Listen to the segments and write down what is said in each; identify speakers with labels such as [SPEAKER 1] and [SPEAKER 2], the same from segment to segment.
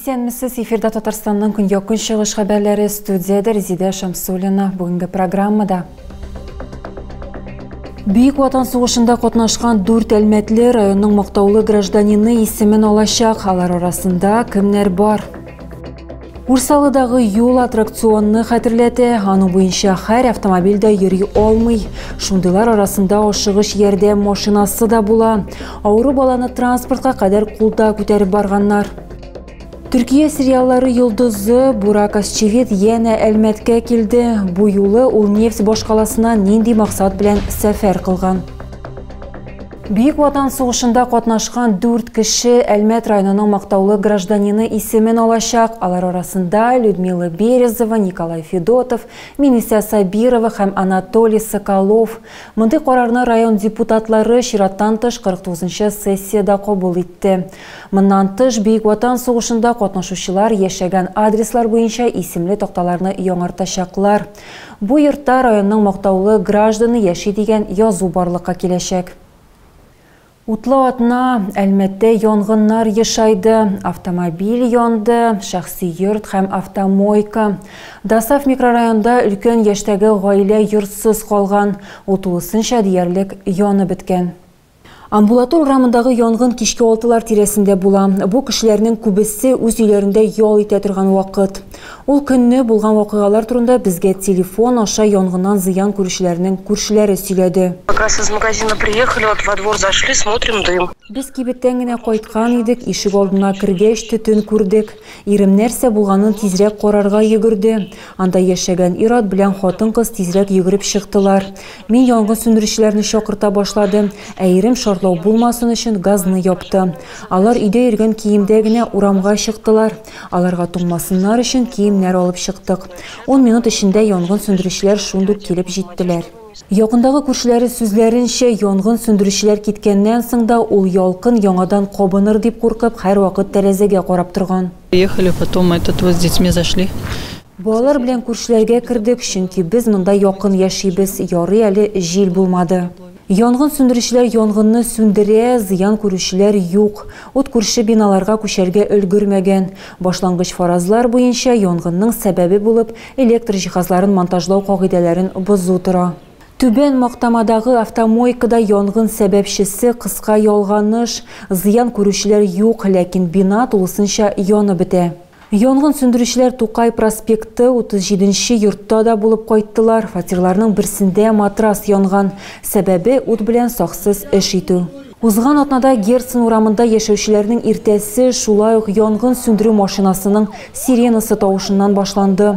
[SPEAKER 1] Исәнмесез, эфирда Татарстанның көньяк-көнчыгыш хәбәрләре, студиядә Резидә Шамсуллина. Бүгенге программада Бөек Ватан сугышында катнашкан 4 әлмәтле районның мактаулы гражданины исемен алачак. Алар арасында кемнәр бар? Урсалыдагы юл аттракционны хәтерләтә. Аның буенча һәр автомобиль дә йөри алмый. Шундыйлар арасында ашыгыч ярдәм машинасы да була. Авыру баланы транспортка кадәр кулда күтәреп барганнар. Төркия сериаллары йолдызы Бурак Озчивит янә Әлмәткә килде. Бу юлы ул нефть башкаласына нинди максат белән сәфәр кылган? Бөек Ватан сугышында катнашкан 4 кеше Әлмәт районының мактаулы гражданины исемен алачак. Алар арасында Людмила Березова, Николай Федотов, Минисә Сабирова һәм Анатолий Соколов. Мондый карарны район депутатлары чираттан тыш 49 сессиядә кабул итте. Моннан тыш, Бөек Ватан сугышында катнашучылар яшәгән адреслар буенча исемле такталарны яңартачаклар. Бу йортта районның мактаулы гражданы яши дигән язу барлыкка киләчәк. Утлы атна Әлмәттә янгыннар ешайды. Автомобиль янды, шәхси йорт һәм автомойка. Досааф микрорайонда өлкән яшьтәге гаилә йортсыз калган. Ул тулысынча диярлек янып беткән. Амбулатор урамындагы янгын кичке 6-лар тирәсендә була. Бу кешеләрнең күбесе үз өйләрендә ял итә торган вакыт. Ул көнне булган вакыйгалар турында безгә телефон аша янгыннан зыян күрүчеләрнең күршеләре сөйләде.
[SPEAKER 2] Как раз из магазина приехали, вот во двор зашли, смотрим дым.
[SPEAKER 1] Без кибеттән генә кайткан идек, ишек алдына кергәч төтен күрдек. Ирем нәрсә булганын тизрәк карарга йөгерде. Анда яшәгән ир-ат белән хатын-кыз тизрәк йөгереп чыктылар. Мин янгын сүндерүчеләрне чакырта башладым, ә ирем шартлау булмасын өчен газны япты. Алар өйдә йөргән киемдә генә урамга чыктылар. Аларга туңмасыннар өчен киемнәр алып чыктык. 10 минут эчендә янгын сүндерүчеләр шундук килеп җиттеләр. Якындагы күршеләре сүзләренчә, янгын сүндерүчеләр киткәннән соң да ул ялкын яңадан кабыныр дип куркып, һәрвакыт тәрәзәгә карап торган.
[SPEAKER 3] Приехали, потом этот вот с детьми зашли.
[SPEAKER 1] Балалар белән күршеләргә кердек, чөнки без монда якын яшибез, ярый әле җил булмады. Янгын сүндерүчеләр янгынны сүндерә, зыян күрүчеләр юк. Ут күрше биналарга күчәргә өлгермәгән. Башлангыч фаразлар буенча янгынның сәбәбе булып электр җиһазларын монтажлау кагыйдәләрен бозу тора. Түбән Мактамадагы автомойкада янгын сәбәпчесе кыска ялганыш, зыян күрүчеләр юк, ләкин бина тулысынча янып бетә. Янгын сүндерүчеләр Тукай проспекты 37 йортта да булып кайттылар. Фатирларның берсендә матрас янган. Сәбәбе ут белән саксыз эш итү. Узган атнада Герцен урамында яшәүчеләрнең иртәсе шулай ук янгын сүндерү машинасының сиренасы тавышыннан башланды.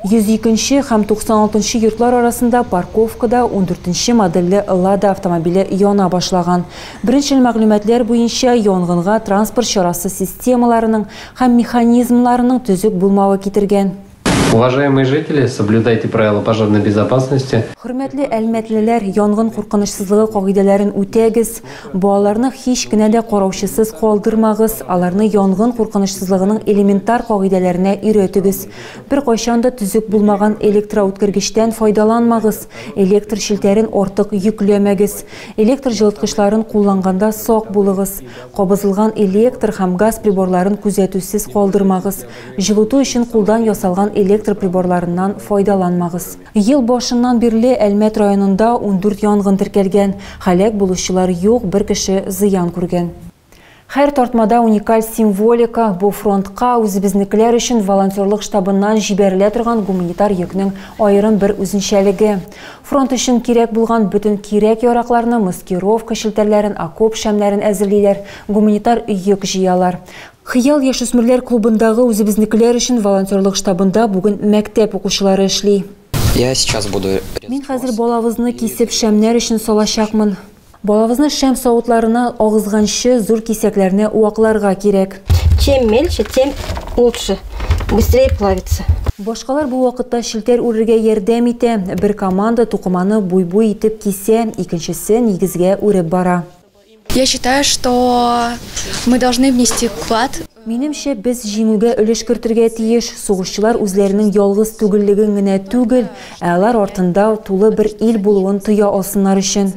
[SPEAKER 1] 102 һәм 96 йортлар арасында парковкада 14 модельле Лада автомобиле яна башлаган. Беренчел мәгълүматлар буенча янгынга транспорт чарасы системаларының һәм механизмларының төзек булмавы китергән.
[SPEAKER 4] Уважаемые жители, соблюдайте правила пожарной безопасности.
[SPEAKER 1] Хөрмәтле әлмәтлеләр, янгын куркынычсызлыгы кагыйдәләрен үтәгез. Балаларны һич кенә дә караучысыз калдырмагыз. Аларны янгын куркынычсызлыгының элементар кагыйдәләренә өйрәтегез. Бер кайчан да төзек булмаган электроүткәргечтән файдаланмагыз. Электр челтәрен артык йөкләмәгез. Электр җылыткычларын кулланганда сак булыгыз. Кабызылган электр һәм газ приборларын күзәтүсез калдырмагыз. Җылыту өчен кулдан ясалган электр приборларыннан файдаланмагыз. Ел башыннан бирле Әлмәт районында 14 янгын теркәлгән. Һәлак булучылар юк, бер кеше зыян күргән. Һәр тартмада уникаль символика. Бу фронтка үзебезнекеләр өчен волонтерлык штабыннан җибәрелә торган гуманитар йөкнең аерым бер үзенчәлеге. Фронт өчен кирәк булган бөтен кирәк яракларны, маскировка челтәрләрен, окоп шәмнәрен әзерлиләр, гуманитар йөк җыялар. Хыял яшүсмерләр клубындагы үзебезнекеләр өчен волонтерлык штабында бүген мәктәп укучылары эшли.
[SPEAKER 5] Я сейчас буду
[SPEAKER 1] Мин хәзер балавызны кисеп шәмнәр өчен салачакмын. Балавызны шәм савытларына агызганчы зур кисәкләрне вакларга кирәк.
[SPEAKER 6] Чем мельче, тем лучше. Быстрее плавится.
[SPEAKER 1] Башкалар бу вакытта челтәр үрергә ярдәм итә. Бер команда тукыманы буй-буй итеп кисә, икенчесе нигезгә үреп бара.
[SPEAKER 7] Я считаю, что мы должны внести вклад.
[SPEAKER 1] Минемчә, без җиңүгә өлеш кертергә тиеш. Сугышчылар үзләренең ялгыз түгеллеген генә түгел, ә алар артында тулы бер ил булуын тоя алсыннар өчен.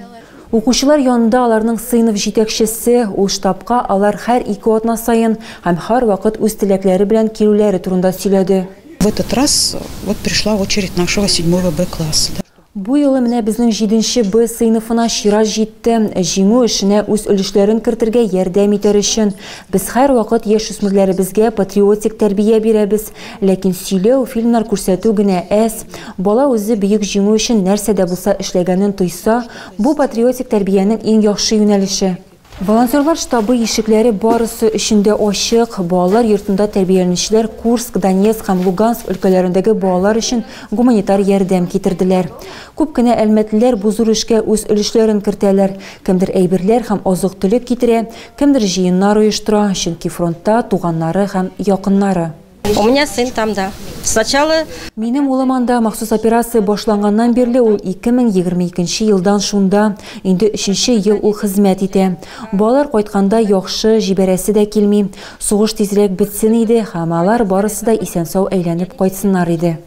[SPEAKER 1] Укучылар янында аларның сыйныф җитәкчесе, ул штабка алар һәр 2 атна саен һәм һәрвакыт үз теләкләре белән килүләре турында сөйләде.
[SPEAKER 5] В этот раз вот пришла очередь нашего 7 Б класса.
[SPEAKER 1] Бу юлы менә безнең 7 Б сыйныфына чират җитте. Җиңү эшенә үз өлешләрен кертергә ярдәм итәр өчен. Без һәрвакыт яшүсмерләребезгә патриотик тәрбия бирәбез. Ләкин сөйләү, фильмнар күрсәтү генә әз. Бала үзе бөек җиңү өчен нәрсә дә булса эшләгәнен тойса, бу патриотик тәрбиянең иң яхшы юнәлеше. Волонтерлар штабы ишекләре барысы өчен дә ачык. Балалар йортында тәрбияләнүчеләр Курск, Донецк һәм Луганск өлкәләрендәге балалар өчен гуманитар ярдәм китерделәр. Күп кенә әлмәтлеләр бу зур эшкә үз өлешләрен кертәләр. Кемдер әйберләр һәм азык-төлек китерә, кемдер җыеннар оештыра, чөнки фронтта туганнары һәм якыннары.
[SPEAKER 6] У меня сын там, да. Сначала
[SPEAKER 1] Минем улым анда махсус операция башланганнан бирле ул 2022 елдан шунда, инде 3 ел ул хезмәт итә. Балалар кайтканда яхшы, җибәрәсе дә килми. Сугыш тизрәк бетсен иде, һәм алар барысы да исән-сау әйләнеп кайтсыннар иде.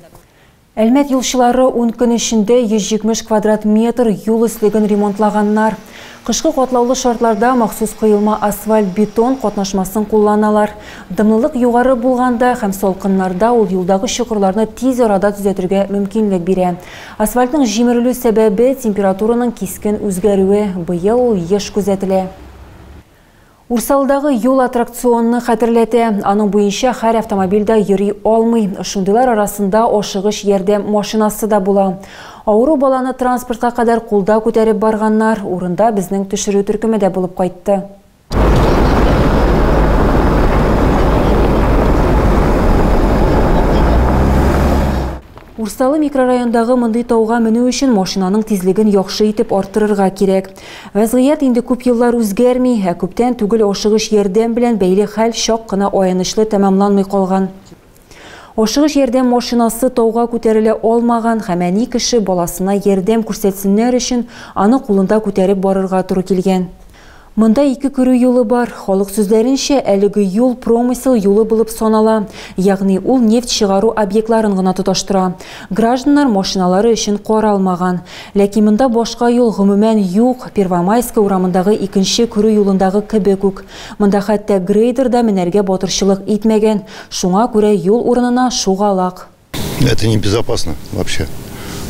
[SPEAKER 1] Әлмәт юлчылары 10 көн эчендә 170 квадрат метр юл өслеген ремонтлаганнар. Кышкы катлаулы шартларда махсус куелма асфальт-бетон катнашмасын кулланалар. Дымлылык югары булганда һәм салкыннарда ул юлдагы чокырларны тиз арада төзәтергә мөмкинлек бирә. Асфальтның җимерелү сәбәбе температураның кискен үзгәрүе. Быел ул еш күзәтелә. Урсалдагы юл аттракционны хәтерләтә. Аның буенча һәр автомобильдә йөри алмый. Шундыйлар арасында ашыгыч ярдәм машинасы да була. Авыру баланы транспортка кадәр кулда күтәреп барганнар. Урында безнең төшерү төркеме дә булып кайтты. Урсалы микрорайондагы мондый тауга менү өчен машинаның тизлеген яхшы итеп арттырырга кирәк. Вәзгыять инде күп еллар үзгәрми, ә күптән түгел ашыгыч ярдәм белән бәйле хәл чак кына аянычлы тәмамланмый калган. Ашыгыч ярдәм машинасы тауга күтәрелә алмаган һәм әни кеше баласына ярдәм күрсәтсеннәр өчен аны кулында күтәреп барырга туры килгән. Монда ике күрү юлы бар. Халык сүзләренчә, әлеге юл промысел юлы булып санала. Ягъни ул нефть чыгару объектларын гына тоташтыра. Гражданнар машиналары өчен каралмаган. Ләкин монда башка юл гомумән юк. Первомайская урамындагы икенче күрү юлындагы кебек үк. Монда хәтта грейдер да менәргә батырчылык итмәгән. Шуңа күрә юл урынына шугалак.
[SPEAKER 8] Это небезопасно вообще,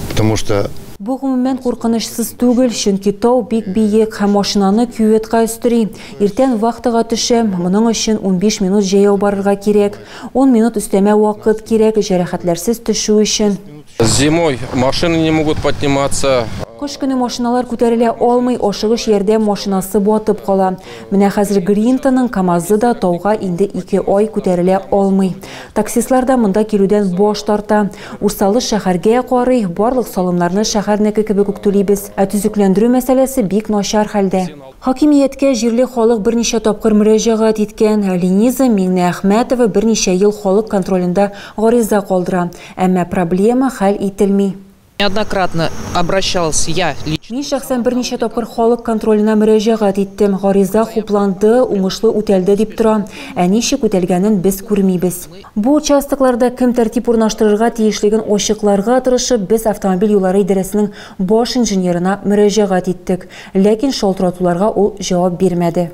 [SPEAKER 8] потому что
[SPEAKER 1] Бу гомумән куркынычсыз түгел, чөнки тау бик биек һәм машинаны кюветка өстери. Иртән вахтага төшәм, моның өчен 15 минут җәяү барырга кирәк. 10 минут өстәмә вакыт кирәк, җәрәхәтләрсез төшү өчен.
[SPEAKER 9] Зимой машины не могут подниматься.
[SPEAKER 1] Кыш көне машиналар күтәрелә алмый, ашыгыч ярдәм машинасы батып кала. Менә хәзер Гринтонның КАМАЗы да тауга инде 2 ай күтәрелә алмый. Таксистлар да монда килүдән баш тарта. Урсалы шәһәргә карый, барлык салымнарны шәһәрнеке кебек үк түлибез. Ә төзекләндерү мәсьәләсе бик начар хәлдә. Хакимияткә җирле халык берничә тапкыр мөрәҗәгать иткән. Лениза Миңнеәхмәтова берничә ел халык контролендә гариза калдыра. Әмма проблема хәл ителми.
[SPEAKER 10] Неоднократно обращалась я лично.
[SPEAKER 1] Мин шәхсән берничә тапкыр халык контроленә мөрәҗәгать иттем. Гариза хупланды, уңышлы үтәлде дип тора. Ә ничек үтәлгәнен без күрмибез. Бу участокларда кем тәртип урнаштырырга тиешлеген ачыкларга тырышып, без автомобиль юллары идарәсенең баш инженерына мөрәҗәгать иттек. Ләкин шалтыратуларга ул җавап бирмәде.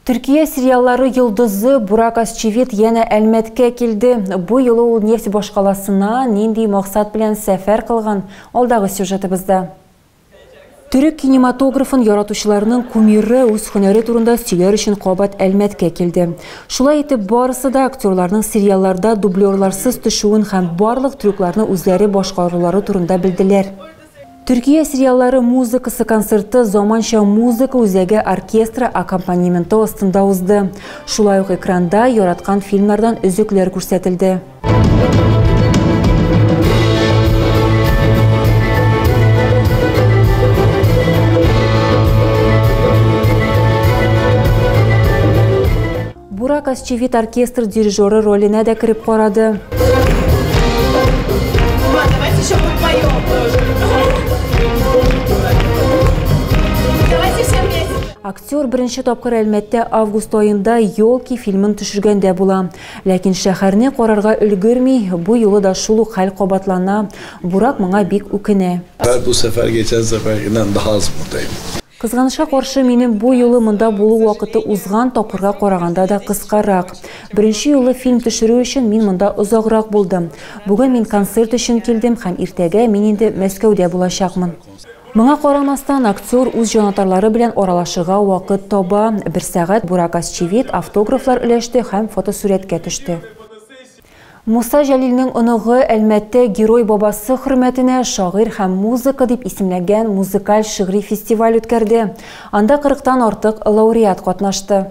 [SPEAKER 1] Төркия сериаллары йолдызы Бурак Озчивит янә Әлмәткә килде. Бу юлы ул нефть башкаласына нинди максат белән сәфәр кылган? Алдагы сюжетыбызда. Төрек кинематографын яратучыларның кумиры үз һөнәре турында сөйләр өчен кабат Әлмәткә килде. Шулай итеп, барысы да актерларның сериалларда дублерларсыз төшүен һәм барлык трюкларны үзләре башкарулары турында белделәр. Төркия сериаллары музыкасы концерты заманча музыка үзәге оркестра аккомпанементы астында узды. Шулай ук экранда яраткан фильмнардан өзекләр күрсәтелде. Бурак Озчивит оркестр дирижеры роленә дә кереп карады.
[SPEAKER 11] Давайте еще подпоем тоже. Давайте все вместе.
[SPEAKER 1] Актер беренче тапкыр Әлмәттә август аенда «Елки» фильмын төшергәндә була. Ләкин шәһәрне карарга өлгерми, бу юлы да шул ук хәл кабатлана. Бурак моңа бик үкенә.
[SPEAKER 12] Ben bu sefer geçen seferkinden daha az buradayım.
[SPEAKER 1] Кызганычка каршы, минем бу юлы монда булу вакыты узган тапкырга караганда да кыскарак. Беренче юлы фильм төшерү өчен мин монда озаграк булдым. Бүген мин концерт өчен килдем һәм иртәгә мин инде Мәскәүдә булачакмын. Моңа карамастан, актер үз җанатарлары белән аралашырга вакыт таба. Бер сәгать Бурак Озчивит автографлар өләште һәм фотосурәткә төште. Муса Җәлилнең оныгы Әлмәттә герой бабасы хөрмәтенә «Шагыйрь һәм музыка» дип исемләнгән музыкаль шигъри фестиваль үткәрде. Анда 40-тан артык лауреат катнашты.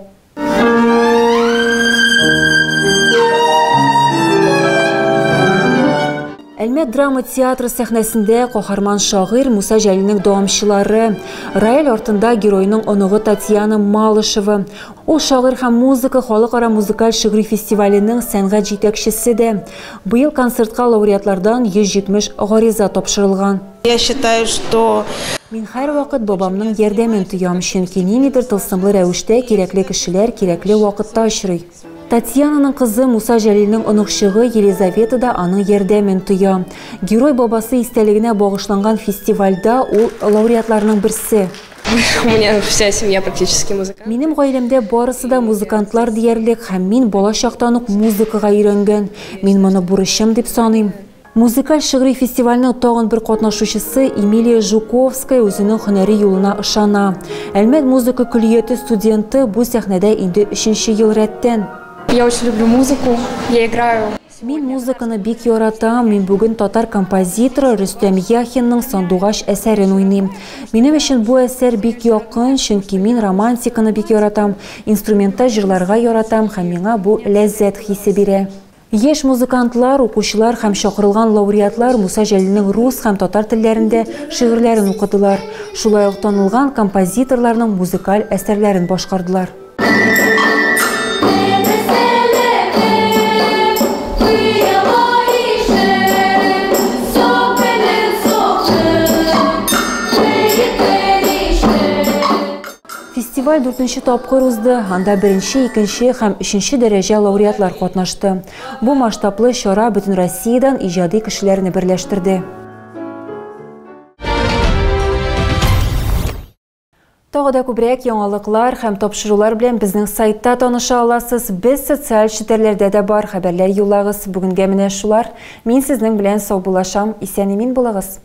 [SPEAKER 1] Әлмәт драма театры сәхнәсендә каһарман шагыйрь Муса Җәлилнең дәвамчылары. Рояль артында геройның оныгы Татьяна Малышева. Ул «Шагыйрь һәм музыка» халыкара музыкаль шигъри фестиваленең сәнгать җитәкчесе дә. Быел концертка лауреатлардан 170 гариза тапшырылган.
[SPEAKER 11] Я считаю, что
[SPEAKER 1] Мин һәрвакыт бабамның ярдәмен тоям, чөнки ниндидер тылсымлы рәвештә кирәкле кешеләр кирәкле вакытта очрый. Татьянаның кызы Муса Җәлилнең оныкчыгы Елизавета да аның ярдәмен тоя. Герой бабасы истәлегенә багышланган фестивальдә ул лауреатларның берсе.
[SPEAKER 12] У меня вся семья практически музыкант.
[SPEAKER 1] Минем гаиләмдә барысы да музыкантлар диярлек, һәм мин бала чактан ук музыкага өйрәнгән. Мин моны бурычым дип саныйм. Музыкаль шигъри фестивальнең тагын бер катнашучысы Эмилия Жуковская үзенең һөнәри юлына ышана. Әлмәт музыка көллияте студенты бу сәхнәдә инде 3нче ел рәттән.
[SPEAKER 7] Я очень люблю музыку, я играю.
[SPEAKER 1] Мин музыканы бик яратам. Мин бүген татар композиторы Рөстәм Яхинның «Сандугач» әсәрен уйныйм. Минем өчен бу әсәр бик якын, чөнки мин романтиканы бик яратам, инструментта җырларга яратам һәм миңа бу ләззәт хисе бирә. Яшь музыкантлар, укучылар һәм чакырылган лауреатлар Муса Җәлилнең рус һәм татар телләрендә шигырьләрен укыдылар. Шулай ук танылган композиторларның музыкаль әсәрләрен башкардылар. Фестиваль 4нче тапкыр узды. Анда 1нче, 2нче һәм 3нче дәрәҗә лауреатлар катнашты. Бу масштаблы чара бөтен Россиядән иҗади кешеләрне берләштерде. Тагы да күбрәк яңалыклар һәм тапшырулар белән безнең сайтта таныша аласыз. Без социаль челтәрләрдә дә бар, хәбәрләр юллагыз. Бүгенгә менә шулар. Мин сезнең белән саубуллашам. Исән-имин булыгыз.